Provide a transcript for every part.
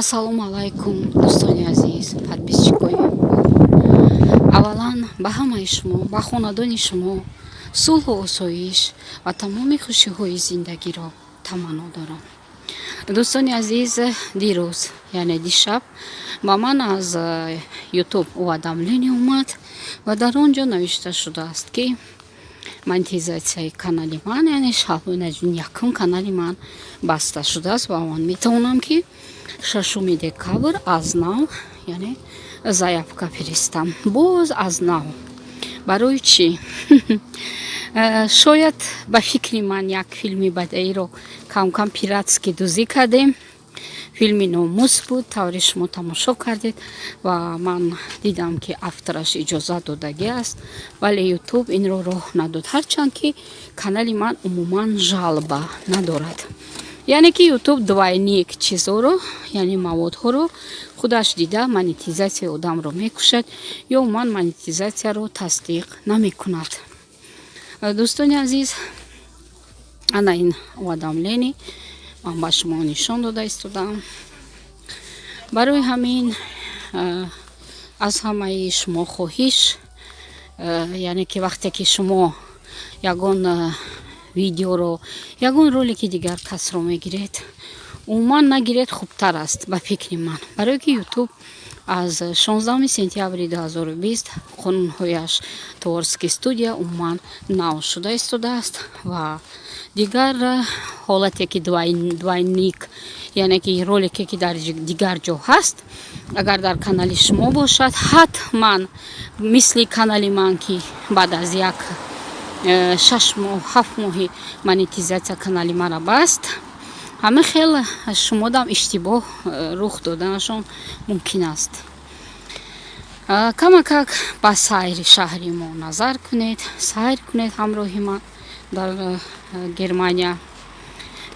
Ассалому алайкум, дӯстони азиз, подписчикои. Аввалан, ба ҳамаи шумо, ба хонадони шумо сулҳу осоиш ва тамоми хушиҳои зиндагиро таманно дорам. Дӯстони азиз, дирӯз, яъне дишаб, ба ман аз Ютуб уведомление омад ва дар он ҷо навишта шудааст, ки монетизатсияи канали ман, яъне Шаҳлои Наҷмиддин, якум канали ман баста шудааст ва ман метавонам, ки 6 декабр аз нав, яъне заявка фиристам боз аз нав. Барои чӣ? Шояд, ба фикри ман, як филми бадаиро камкам пиратский дузӣ кардем. Филми «Номус» буд, тавре шумо тамошо кардед, ва ман дидам, ки автораш иҷозат додагӣ аст, вале Ютуб инро роҳ надод, ҳарчанд ки канали ман умуман жалоба надорад. Яъне ки Ютуб двойник чизоро, яъне маводҳоро худаш дида, монетизатсияи одамро мекушад ё умуман монетизатсияро тасдиқ намекунад. Дӯстони азиз, ана ин уведомление ман ба шумо нишон дода истодам. Барои ҳамин аз ҳамаи шумо хоҳиш, яъне ки вақте ки шумо ягон видеоро, ягон ролики дигар касро мегиред, умуман нагиред, хубтар аст, ба фикри ман, барое ки Ютуб аз 16 сентябри 2020 қонунҳояш, творческий студия умуман нав шуда истодааст ва дигар ҳолате ки двойник, яъне ки ролике ки дар дигар ҷо ҳаст, агар дар канали шумо бошад, ҳатман мисли канали ман, ки баъд аз як 6 моҳ, 7 моҳи монетизатсия канали мара баст, ҳамин хел шумодам иштибоҳ рух доданашон мумкин аст. Камакак ба сайри шаҳри мо назар кунед, сайр кунед ҳамроҳи ман дар Германия.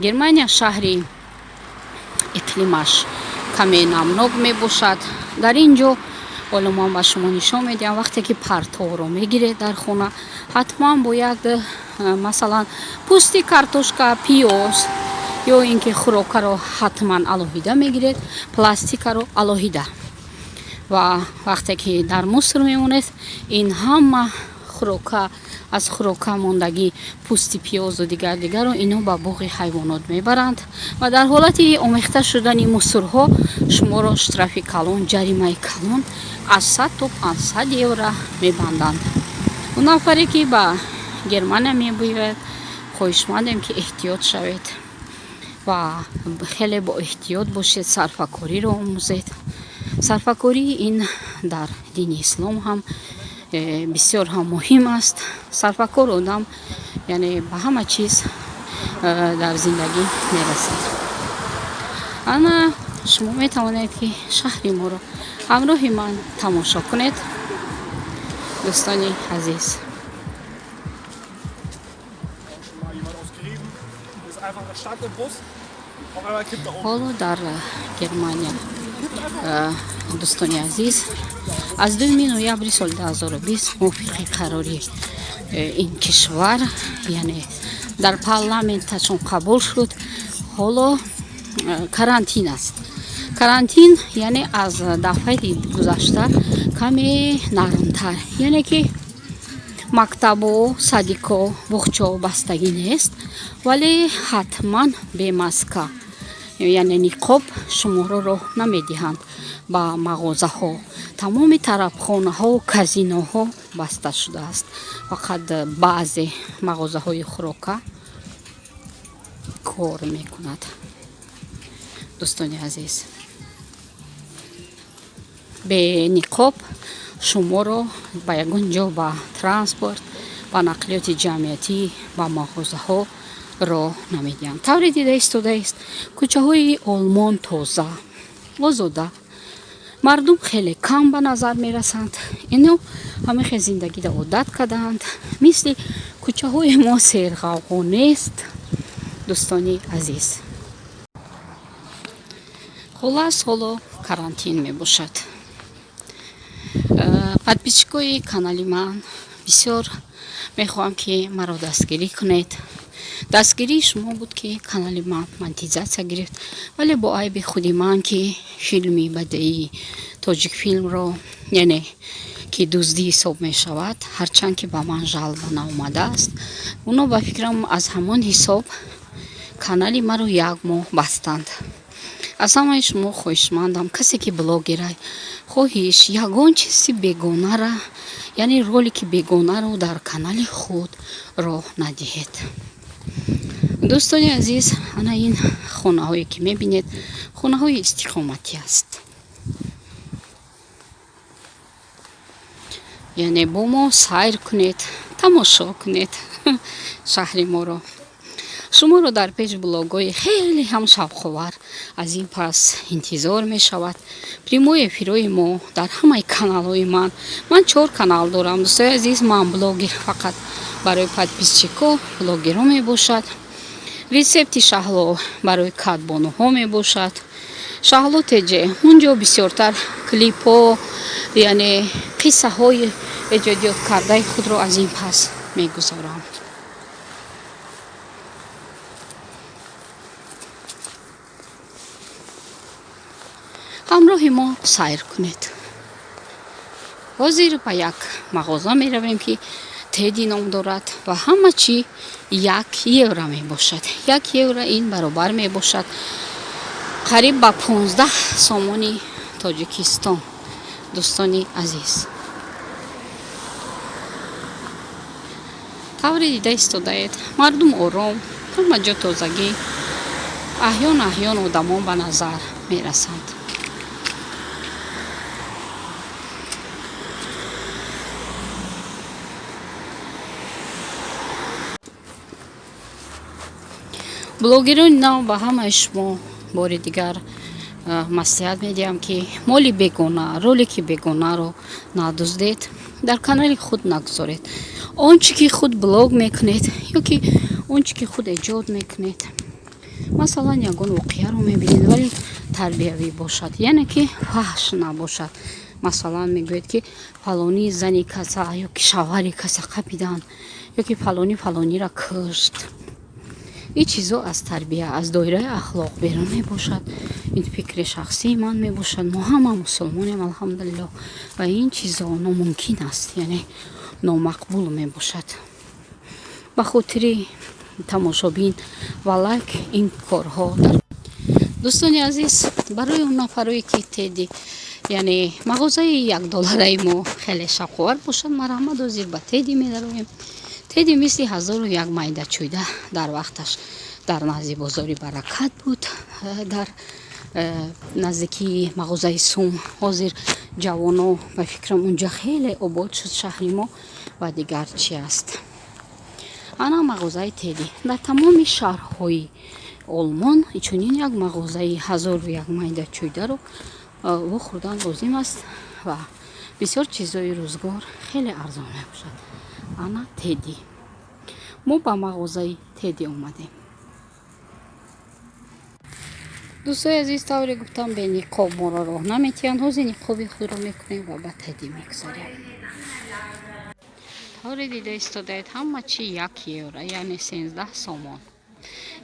Германия шаҳри иқлимаш каме намнок мебошад. Дар ин ҷо ҳоло ман ба шумо нишон медиҳам. Вақте ки партовро мегиред дар хона, ҳатман бояд, масалан, пӯсти картошка, пиёз ё ин ки хӯрокаро ҳатман алоҳида мегиред, пластикаро алоҳида. Ва вақте ки дар мусор мемонед, ин ҳама хӯрока, аз хӯрока мондагӣ, пӯсти пиёзу дигар дигарро ино ба боғи ҳайвонот мебаранд ва дар ҳолати омехта шудани мусорҳо шуморо штрафи калон, ҷаримаи калон аз 100 то 500 евро мебанданд. Он нафаре ки ба Германия мебиёяд, хоҳишмандем, ки эҳтиёт шавед ва хеле бо эҳтиёт бошед, сарфакориро омӯзед. Сарфакорӣ ин дар дини ислом ҳам бисёр ҳам муҳим аст. Сарфакор одам, яъне, ба ҳама чиз дар зиндагӣ мерасад. Ана шумо метавонед, ки шаҳри моро ҳамроҳи ман тамошо кунед, дӯстони азиз. Schon mal jemand ausgerieben. Ist einfach, stand im Bus. Auf einmal kippt er um. Ҳоло дар Германия, дӯстони азиз, аз 2 ноябри соли 2020 мувофиқи қарори ин кишвар, яъне дар парламенташон қабул шуд, ҳоло карантин аст. Карантин, яъне аз дафъаи гузашта каме нармтар, яъне ки мактабо, садико, боғчо бастагӣ нест, вале ҳатман бе маска, яъне ниқоб, шуморо роҳ намедиҳанд ба мағозаҳо. Тамоми тарабхонаҳо, казиноҳо баста шудааст, фақат баъзе мағозаҳои хӯрока кор мекунад. Дӯстони азиз, бе ниқоб шуморо ба ягон ҷо, ба транспорт, ба нақлиёти ҷамъиятӣ, ба мағозаҳо роҳ намедиҳанд. Тавре дида истодааст, кӯчаҳои Олмон тоза, озода, мардум хеле кам ба назар мерасанд. Ино ҳамин хел зиндагида одат кардаанд, мисли кӯчаҳои мо серғавғо нест, дӯстони азиз. Хуллас, ҳоло карантин мебошад. Подписчикои канали ман, бисёр мехоҳам, ки маро дастгирӣ кунед. Дастгирии шумо буд, ки канали ман монетизатсия гирифт, вале бо айби худи ман, ки филми бадеии Тоҷикфилмро, яъне ки дуздӣ ҳисоб мешавад, ҳарчанд ки ба ман жалба наомадааст, оно ба фикрам аз ҳамон ҳисоб канали маро як моҳ бастанд. Аз ҳамаи шумо хоҳишмандам, касе ки блогера, хоҳиш, ягон чизи бегонара, яъне ролики бегонаро дар канали худ роҳ надиҳед. Дӯстони азиз, ана ин хонаҳое ки мебинед, хонаҳои истиқоматӣ аст. Яъне бо мо сайр кунед, тамошо кунед шаҳри моро. Шуморо дар пеш блогҳои хеле ҳам шавқовар аз ин пас интизор мешавад. Прямой эфирҳои мо дар ҳамаи каналҳои ман. Ман чор канал дорам, дӯстои азиз. Ман блогер фақат барои подписчикҳо, блогерҳо мебошад. Рецепти Шаҳло барои кадбонуҳо мебошад. Шаҳло теҷе, унҷо бисёртар клипҳо, яъне қиссаҳои эҷодиёт кардаи худро аз ин пас мегузорам. Ҳамроҳи мо сайр кунед. Ҳозир ба як мағоза меравем, ки Теди ном дорад ва ҳама чӣ 1 евро мебошад. 1 евро ин баробар мебошад қариб ба 15 сомони Тоҷикистон, дӯстони азиз. Тавре дида истодаед, мардум ором, ҳама ҷо тозагӣ, аҳён аҳён одамон ба назар мерасанд. Блогерони нав, ба ҳамаи шумо бори дигар маслиҳат медиҳам, ки моли бегона, ролики бегонаро надуздед, дар канали худ нагузоред. Он чӣ ки худ блог мекунед ё ки он чӣ ки худ эҷод мекунед, масалан, ягон воқеаро мебинед, вале тарбиявӣ бошад, яъне ки фаҳш набошад. Масалан, мегӯед, ки фалонӣ зани каса ё ки шавҳари каса қапиданд, ё ки фалонӣ фалониро кушт, ин чизо аз тарбия, аз доираи ахлоқ берун мебошад. Ин фикри шахсии ман мебошад. Мо ҳама мусулмонем, алҳамдулилло, ва ин чизо номумкин аст, яъне номақбул мебошад. Ба хотири тамошобин ва лайк ин корҳо дар. Дӯстони азиз, барои он нафарое ки Теди, яъне мағозаи якдоллараи мо хеле шавқовар бошад, марҳамат, ҳозир ба Теди медароем. Теди мисли ҳазору як майдачӯйда дар вақташ дар назди бозори Баракат буд, дар наздикии мағозаи Сум. Ҳозир ҷавоно, ба фикрам, унҷа хеле обод шуд шаҳри мо ва дигар чи аст. Ана мағозаи Теди. Дар тамоми шаҳрҳои Олмон чунин як мағозаи ҳазору як майдачӯйдаро вохӯрдан лозим аст ва бисёр чизҳои рӯзгор хеле арзон мебошад. Ана Теди. Мо ба мағозаи Теди омадем. Дӯстои азиз, тавре гуфтам, бе ниқоб моро роҳ наметиҳанд. Ҳозир ниқоби худро мекунем ва ба Теди мегузарем. Тавре дида истодаед, ҳама чи 1 евро, яъне 13 сомон.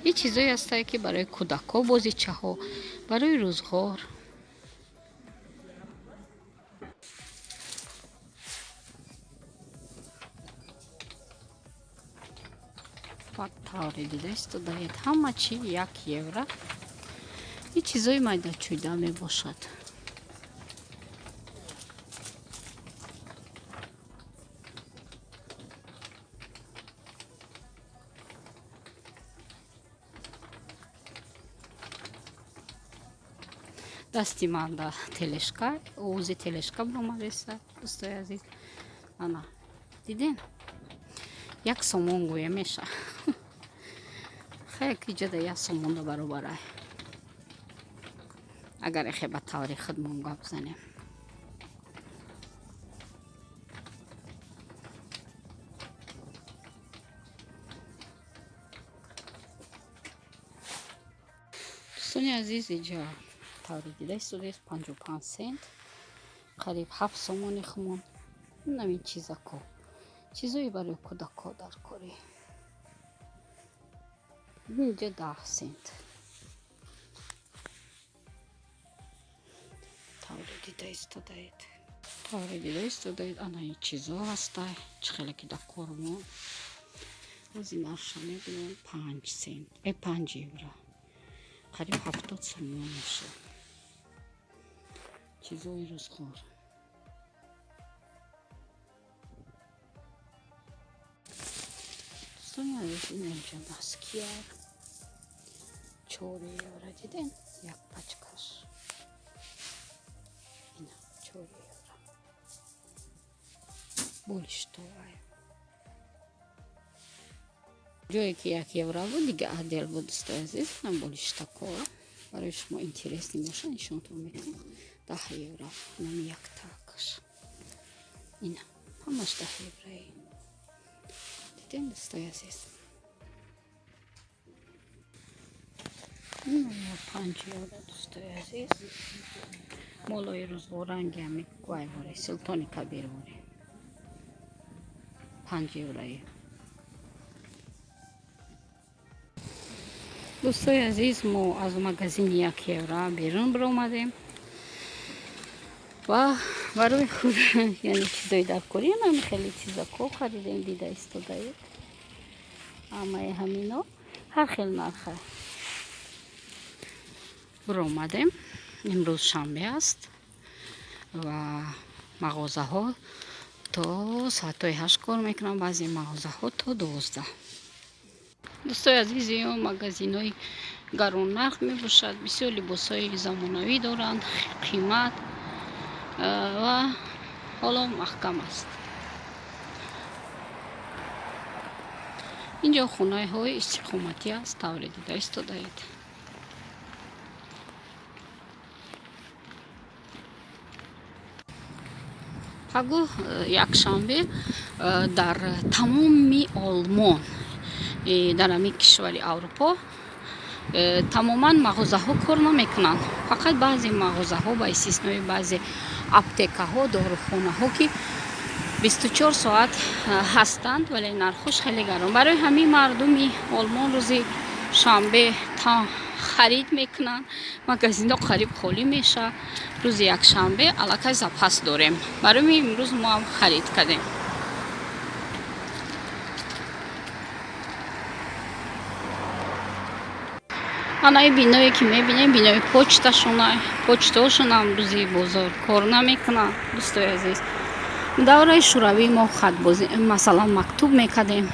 Ин чизое ҳастае, ки барои кӯдакҳо, бозичаҳо, барои рӯзғор. Тавре дида истодаед, ҳама чи 1 евро. Ин чизои майдачӯйда мебошад. Дасти ман да тележка, овози тележка баромадеса. Дӯстои азиз, ана дидем, 1 сомон гӯя меша. Хеле иҷода 1 сомонда баробарай, агар эхе ба таври худмон гап занем. Дӯстони азиз, иҷа таври дида истодааст, 55 сент, қариб 7 сомони хумон. Инамин чизако, чизое барои кӯдакҳо дар корӣ. Инҷа 10 сент. Тавре дида истодаед. Тавре дида истодаед, ана ин чизо ҳастай, чӣ хеле ки дар кормон. Ози нархша мебинем 5 сент, 5 евро. Қариб 70 сомон мешавад. Чизои рӯзғор. Дӯстони азиз, ин инҷа ноския 4 евро дидем, як пачкаш. Ина 4 евро. Болиштовая. Ҷое ки 1 евро буд, дига отдел буд, дӯстои азиз, ам болиштако. Барои шумо интересный боша, нишонтон метавам. 10 евро. Инам як такаш. Ина ҳамаш 10 еврои. Дидем, дӯстои азиз. Ина 5 евро, дӯстои азиз. Молои рӯзғоранги ҳами гвайвори, Султони Кабирвори. 5 еврои. Дӯстои азиз, мо аз магазини 1 евро берун баромадем ва барои худ яъне чизои даркорӣ ҳам хеле чизако харидем, дида истодаед. Ҳамаи ҳамино ҳар хел нарха. Баромадем. Имрӯз шанбе аст ва мағозаҳо то соатҳои 8 кор мекунанд, баъзе мағозаҳо то 12. Дӯстои азиз, ин магазинҳои гароннарх мебошад, бисёр либосҳои замонавӣ доранд, қимат ва ҳоло маҳкам аст. Инҷо хонаҳои истиқоматӣ аст, тавре дида истодаед. Пагоҳ якшанбе дар тамоми Олмон, дар ҳамин кишвари Аврупо тамоман мағозаҳо кор намекунанд. Фақат баъзе мағозаҳо ба истиснои баъзе аптекаҳо, дорухонаҳо ки 24 соат ҳастанд, вале нархош хеле гарон. Барои ҳамин мардуми Олмон рӯзи шанбе та харид мекунанд, магазинҳо қариб холӣ мешавад. Рӯзи якшанбе аллакай запас дорем. Барои ҳамин имрӯз мо ҳам харид кардем. Ана ин биное ки мебинем, бинои почташона, почтаошонам рӯзи бозор кор намекунанд, дӯстои азиз. Давраи шӯравӣ мо хатбозӣ, масалан, мактуб мекардем.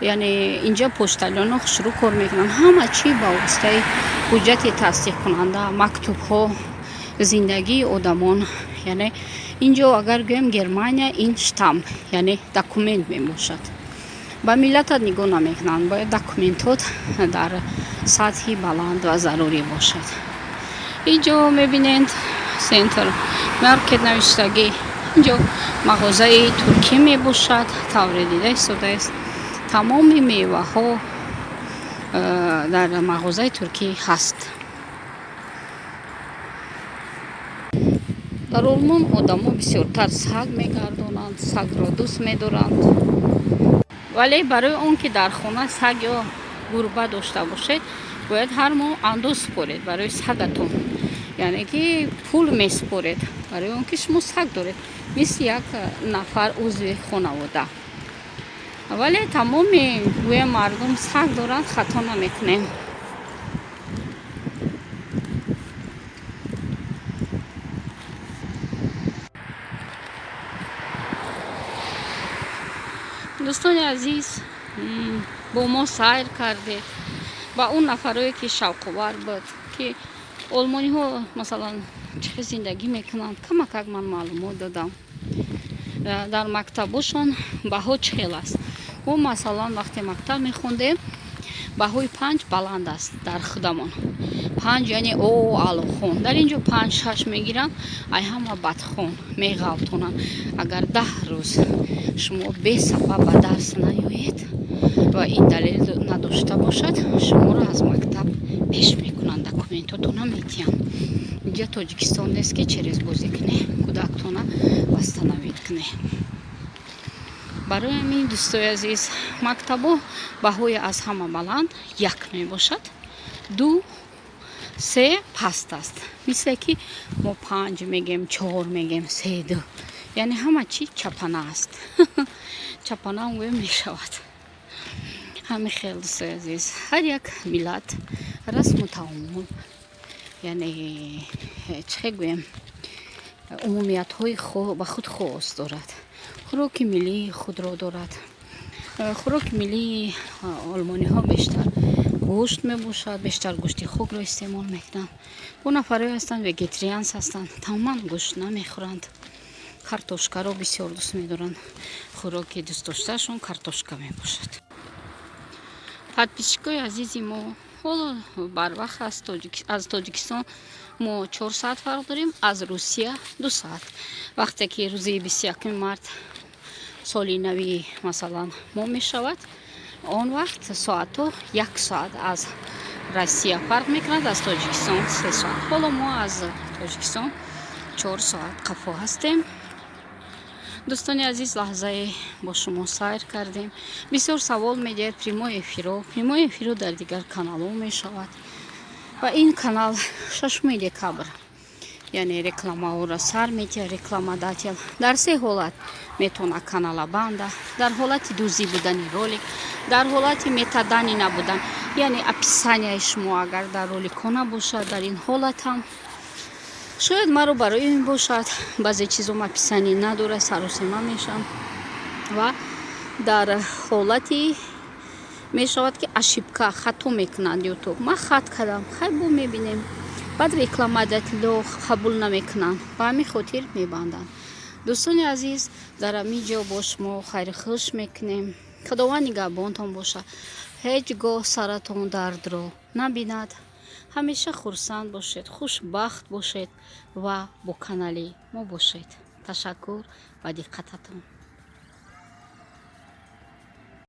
Яъне инҷа почталёнҳо шурӯъ кор мекунанд. Ҳама чӣ ба воситаи ҳуҷҷати тасдиқкунанда, мактубҳо, зиндагии одамон. Яъне инҷо агар гӯем Германия ин штамп, яъне документ мебошад. Ба миллатат нигоҳ намекунанд, бояд документот дар сатҳи баланд ва зарурӣ бошад. Инҷо мебинед центр маркет навиштагӣ. Инҷо мағозаи туркӣ мебошад, тавре дида истодааст. Тамоми меваҳо дар мағозаи туркӣ ҳаст. Дар Олмон одамо бисёртар саг мегардонанд, сагро дӯст медоранд. Вале барои он ки дар хона саг ё гурба дошта бошед, бояд ҳар моҳ андоз супоред барои сагатон. Яъне ки пул месупоред барои он ки шумо саг доред, мисли як нафар узви хонавода. Вале тамоми гӯя мардум саг доранд, хато намекунем. Дӯстони азиз, бо мо сайр кардед. Ба он нафарое ки шавқовар буд, ки олмониҳо масалан чӣ хел зиндагӣ мекунанд, камакак ман маълумот додам. Дар мактабошон баҳо чӣ хел аст. Мо масалан вақте мактаб мехондем, баҳои 5 баланд аст дар худамон. 5 яъне о аълохон. Дар инҷо 5-6 мегиранд, ай ҳама бадхон меғалтонанд. Агар 10 рӯз шумо бесабаб ба дарс наёед ва ин далел надошта бошад, шуморо аз мактаб пеш мекунанд, документотона метиҳанд. Инҷа Тоҷикистон нест ки через бозӣ кунӣ, кӯдактона восстановить кунӣ. Барои ҳамин, дӯстои азиз, мактабо баҳои аз ҳама баланд як мебошад, ду, се паст аст. Мисле ки мо панҷ мегем, чор мегем, се, ду, яъне ҳама чӣ чапана аст. Чапана гӯем, мешавад ҳамин хел. Дӯстои азиз, ҳар як миллат расму таомул, яъне чӣ хел гӯем, умумиятҳои ба худ хос дорад, хӯроки миллии худро дорад. Хӯроки миллии олмониҳо бештар гӯшт мебошад, бештар гӯшти хукро истеъмол мекунанд. Бо нафарое ҳастанд, vegetarians ҳастанд, тамоман гӯшт намехӯранд, картошкаро бисёр дӯст медоранд. Хӯроки дӯстдоштаашон картошка мебошад. Подписчикои азизи мо, ҳоло барвақт аст. Аз Тоҷикистон мо 4 соат фарқ дорем, аз Русия 2 соат. Вақте ки рӯзи 21-уми март соли нави, масалан, мо мешавад, он вақт соатҳо як соат аз Россия фарқ мекунад, аз Тоҷикистон 3 соат. Ҳоло мо аз Тоҷикистон 4 соат қафо ҳастем. Дӯстони азиз, лаҳзае бо шумо сайр кардем. Бисёр савол медиҳед: прямой эфиро? Прямой эфиро дар дигар каналҳо мешавад ва ин канал 6-уми декабр, яъне рекламаҳоро сар метиҳад. Рекламодатель дар се ҳолат метавонад канала банда: дар ҳолати дуздӣ будани ролик, дар ҳолати метаданные набудан, яъне описанияи шумо агар дар роликҳо набошад, дар ин ҳолат ҳам шояд маро барои ин бошад, баъзе чизом описание надорад, саросема мешавам. Ва дар ҳолати мешавад, ки ошибка, хато мекунанд Ютуб, ман хат кардам, хай, бо мебинем. Баъд рекламодателҳо қабул намекунанд, ба ҳамин хотир мебанданд. Дӯстони азиз, дар ҳамин ҷо бо шумо хайрхуш мекунем. Худованд нигаҳбонтон бошад, ҳеҷ гоҳ саратон дардро набинад, ҳамеша хурсанд бошед, хушбахт бошед ва бо канали мо бошед. Ташаккур ба диққататон.